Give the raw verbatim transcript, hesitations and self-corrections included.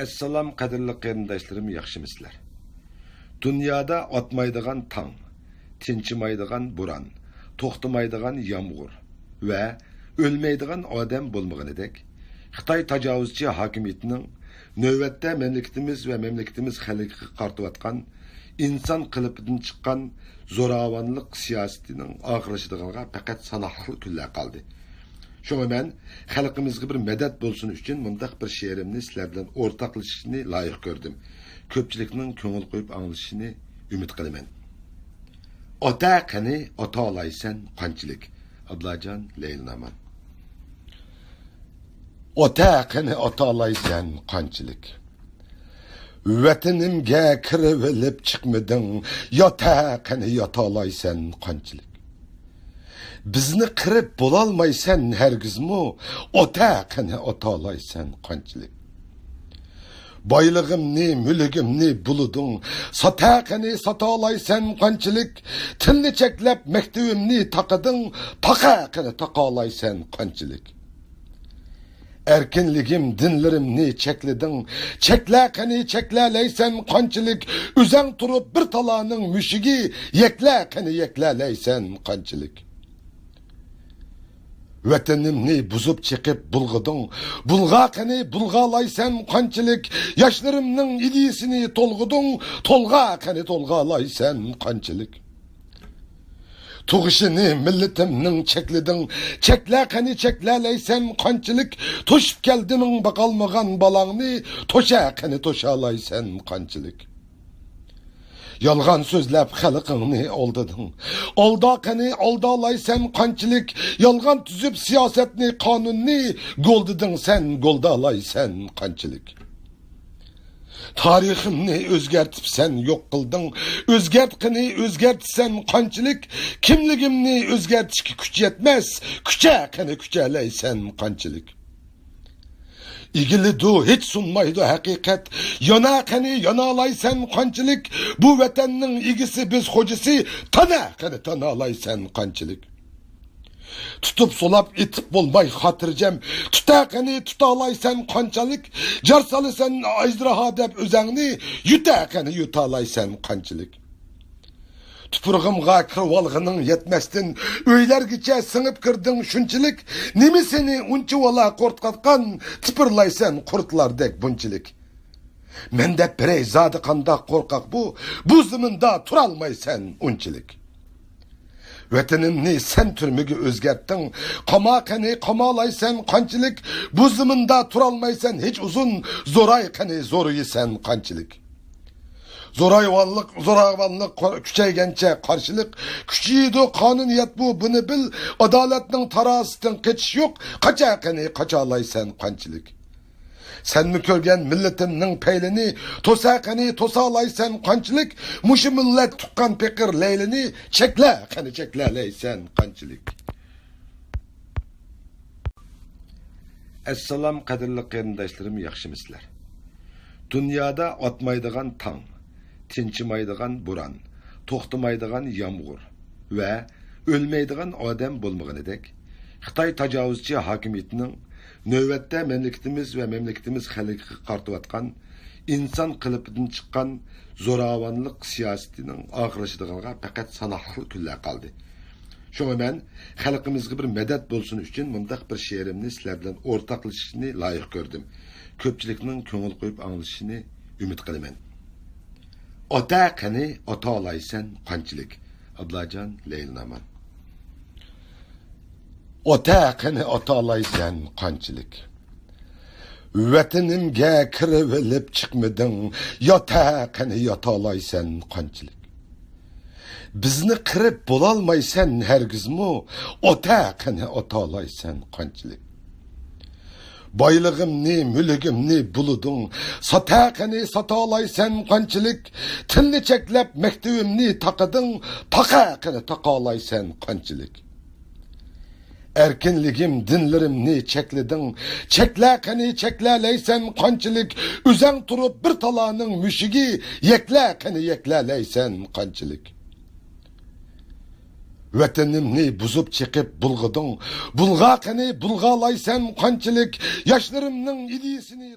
ئەسسالام، قەدىرلىك قېرىنداشلىرىم، ياخشىمۇسىلەر؟ دۇنيادا ئاتمايدىغان تاڭ، تىنچىمايدىغان بوران، توختىمايدىغان يامغۇر ۋە ئۆلمەيدىغان ئادەم بولمىغىنىدەك، خىتاي تاجاۋۇزچى ھاكىمىيىتىنىڭ نۆۋەتتە مەملىكىتىمىز ۋە مەملىكىتىمىز خەلقىگە قارىتىۋاتقان ئىنسان قېلىپىدىن چىققان زوراۋانلىق سىياسىتىنىڭ ئاخىرلىشىدىغىنىغا پەقەت ساناقلىق كۈنلەر قالدى. شۇڭا مەن خەلقىمىزگە بىر مەدەت بولسۇن ئۈچۈن مۇنداق بىر شېئىرىمنى سىلەر بىلەن ئورتاقلىشىشنى لايىق كۆردۈم. كۆپچىلىكنىڭ كۆڭۈل قويۇپ ئاڭلىشىنى ئۈمىد قىلىمەن. ئاتا قېنى ئاتالايسەن قانچىلىك؟ ئابلاجان لەيلىنامان. ئاتا قېنى ئاتالايسەن قانچىلىك؟ ۋەتىنىمگە كىرىۋېلىپ چىقمىدىڭ، ياتا قېنى ياتالايسەن قانچىلىك؟ بىزنى قىرىپ بولالمايسەن ھەرگىزمۇ، ئاتا قېنى ئاتالايسەن قانچىلىك؟ بايلىقىمنى، مۈلكۈمنى بۇلىدىڭ، ساتا قېنى ساتالايسەن قانچىلىك؟ تىلنى چەكلەپ مەكتىۋىمنى تاقىدىڭ، تاقا قېنى تاقالايسەن قانچىلىك؟ ئەركىنلىكىم، دىنلىرىمنى چەكلىدىڭ، چەكلە قېنى چەكلەلەيسەن قانچىلىك؟ ئۆزەڭ تۇرۇپ بىر تالانىڭ مۈشۈكى، يەكلە قېنى يەكلەلەيسەن قانچىلىك؟ ۋەتىنىمنى بۇزۇپ چېقىپ بۇلغىدىڭ، بۇلغا قېنى بۇلغالايسەن قانچىلىك؟ ياشلىرىمنىڭ ئىدىيىسىنى تولغىدىڭ، تولغا قېنى تولغالايسەن قانچىلىك؟ تۇغۇشىنى مىللىتىمنىڭ چەكلىدىڭ، چەكلە قېنى چەكلەلەيسەن قانچىلىك؟ توشۇپ كەلدىم باقالمىغان بالاڭنى، توشە قېنى توشالايسەن قانچىلىك؟ يالغان سۆزلەپ خەلقىڭنى ئالدىدىڭ، ئالدا قېنى ئالدالايسەن قانچىلىك؟ يالغان تۈزۈپ سىياسەتنى، قانۇننى، گولدىدىڭ سەن، گولدالايسەن قانچىلىك؟ تارىخىمنى ئۆزگەرتىپ سەن يوق قىلدىڭ، ئۆزگەرت قېنى ئۆزگەرتىسەن قانچىلىك؟ كىملىكىمنى ئۆزگەرتىشكە كۈچ يەتمەس، كۈچە قېنى كۈچەلەيسەن قانچىلىك؟ ئېگىلىدۇ، ھېچ سۇنمايدۇ ھەقىقەت، يانا قېنى يانالايسەن قانچىلىك؟ بۇ ۋەتەننىڭ ئىگىسى بىز خوجىسى، تانا قېنى تانالايسەن قانچىلىك؟ تۇتۇپ سولاپ ئېتىپ بولماي خاتىرجەم، تۇتا قېنى تۇتالايسەن قانچىلىك؟ جار سالىسەن ئەجدىھا دەپ ئۆزەڭنى، يۇتا قېنى يۇتالايسەن قانچىلىك؟ تۇپرىقىمغا كىرىۋالغىنىڭ يەتمەستىن، ئۆيلەرگىچە سىڭىپ كىردىڭ شۇنچىلىك. نېمە سېنى ئۇنچىۋالا قورقۇتقان، تىپىرلايسەن قۇرتلاردەك بۇنچىلىك؟ مەن دەپ بېرەي زادى قانداق قورقاق بۇ، بۇ زېمىندا تۇرالمايسەن ئۇنچىلىك. ۋەتىنىمنى سەن تۈرمىگە ئۆزگەرتتىڭ، قاما قېنى قامالايسەن قانچىلىك؟ بۇ زېمىندا تۇرالمايسەن ھېچ ئۇزۇن، زوراي قېنى زورىيىسەن قانچىلىك؟ زورايۋانلىق، زوراۋانلىق قو-، كۈچەيگەنچە قارشىلىق، كۈچىيىدۇ قانۇنىيەت بۇ، بۇنى بىل، ئادالەتنىڭ تارازىسىدىن قېچىش يوق، قاچا قېنى قاچالايسەن قانچىلىك؟ سەنمۇ كۆرگەن مىللىتىمنىڭ پەيلىنى، توسا قېنى توسالايسەن قانچىلىك؟ مۇشۇ مىللەت تۇغقان پېقىر لەيلىنى، چەكلە قېنى چەكلەلەيسەن قانچىلىك؟ ئەسسالام، قەدىرلىك قېرىنداشلىرىم، ياخشىمۇسىلەر؟ دۇنيادا ئاتمايدىغان تاڭ، تىنچىمايدىغان بوران، توختىمايدىغان يامغۇر ۋە ئۆلمەيدىغان ئادەم بولمىغىنىدەك، خىتاي تاجاۋۇزچى ھاكىمىيىتىنىڭ نۆۋەتتە مەملىكىتىمىز ۋە مەملىكىتىمىز خەلقىگە قارىتىۋاتقان ئىنسان قېلىپىدىن چىققان زوراۋانلىق سىياسىتىنىڭ ئاخىرلىشىدىغىنىغا پەقەت ساناقلىق كۈنلەر قالدى. شۇڭا مەن خەلقىمىزگە بىر مەدەت بولسۇن ئۈچۈن مۇنداق بىر شېئىرىمنى سىلەر بىلەن ئورتاقلىشىشنى لايىق كۆردۈم. كۆپچىلىكنىڭ كۆڭۈل قويۇپ ئاڭلىشىنى ئۈمىد قىلىمەن. ئاتا قېنى ئاتالايسەن قانچىلىك؟ ئابلاجان لەيلىنامان. ئاتا قېنى ئاتالايسەن قانچىلىك؟ ۋەتىنىمگە كىرىۋېلىپ چىقمىدىڭ، ياتا قېنى ياتالايسەن قانچىلىك؟ بىزنى قىرىپ بولالمايسەن ھەرگىزمۇ، ئاتا قېنى ئاتالايسەن قانچىلىك؟ بايلىقىمنى، مۈلكۈمنى بۇلىدىڭ، ساتا قېنى ساتالايسەن قانچىلىك؟ تىلنى چەكلەپ مەكتىۋىمنى تاقىدىڭ، تاقا قېنى تاقالايسەن قانچىلىك؟ ئەركىنلىكىم، دىنلىرىمنى چەكلىدىڭ، چەكلە قېنى چەكلەلەيسەن قانچىلىك؟ ئۆزەڭ تۇرۇپ بىر تالانىڭ مۈشۈكى، يەكلە قېنى يەكلەلەيسەن قانچىلىك؟ ۋەتىنىمنى بۇزۇپ چېقىپ بۇلغىدىڭ، بۇلغا قېنى بۇلغالايسەن قانچىلىك؟ ياشلىرىمنىڭ ئىدىيىسىنى